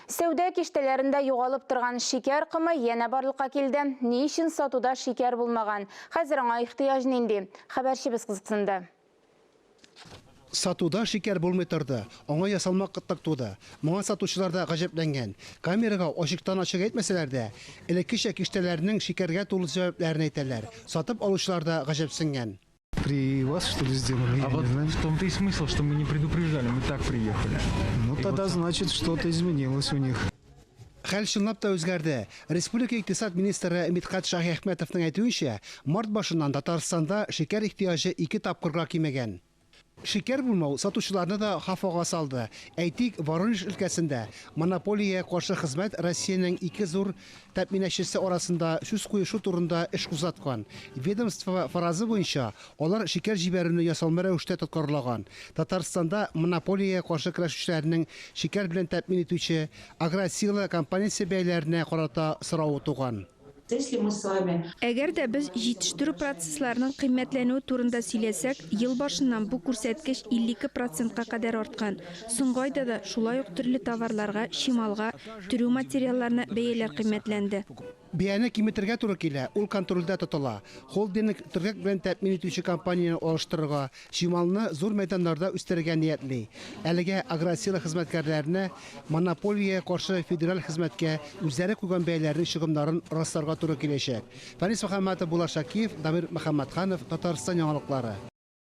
Сәүдә киштәләрендә югалып торган шикәр комы янә барлыкка килде. Ни өчен сатуда шикәр булмаган? Хәзер аңа ихтыяҗ нинди? Хәбәрчебез кызыксынды. Сатуда шикәр булмый торды, аңа ясалма кытлык туды. Моңа сатучылар да гаҗәпләнгән. Камерага ачыктан-ачык әйтмәсәләр дә, элеккечә киштәләрнең шикәргә тулы сәбәпләрен әйтәләр. Сатып алучылар да гаҗәпсенгән. При вас, что ли, сделали? А Я вот не знаю. в том-то и смысл, что мы не предупреждали, мы так приехали. Ну, И тогда, вот значит, что-то изменилось у них. Хәл чынлап та үзгәрде. Республика икътисад министры Мидхәт Шаһиәхмәтовның әйтүенчә, март башыннан Татарстанда шикәр ихтыяҗы ике тапкырга кимегән. Шикәр булмау сатучыларны да хафага салды. Әйтик, Воронеж өлкәсендә монополиягә каршы хезмәт Россиянең ике зур тәэминатчысы арасында сүз куешу турында эш кузгаткан. Ведомство фаразы буенча, алар шикәр җибәрүне ясалма рәвештә тоткарлаган. Татарстанда монополиягә каршы көрәшүчеләрнең шикәр белән тәэмин итүче Агросила компаниясе бәяләренә карата соравы туган. Әгәр дә без җитештерү процессларының кыйммәтләнүе турында сөйләсәк, ел башыннан бу күрсәткеч 52 процентка кадәр арткан. Соңгы айда да шулай ук төрле товарларга, чималга, төрү материалларына бәяләр кыйммәтләнде. Бәяне киметергә туры килә, ул контрольдә тотыла. Холдинг төргәк белән тәэмин итүче компанияне алыштырырга, чималны зур мәйданнарда үстерергә ниятли. Әлегә Агросила хезмәткәрләренә монополиягә каршы федераль хезмәткә үзләре куйган бәяләрнең чыгымнарын расларга туры киләчәк. Фәнис Мөхәммәтов, Булат Шакиев, Дамир Мөхәммәтханов, Татарстан яңалыклары.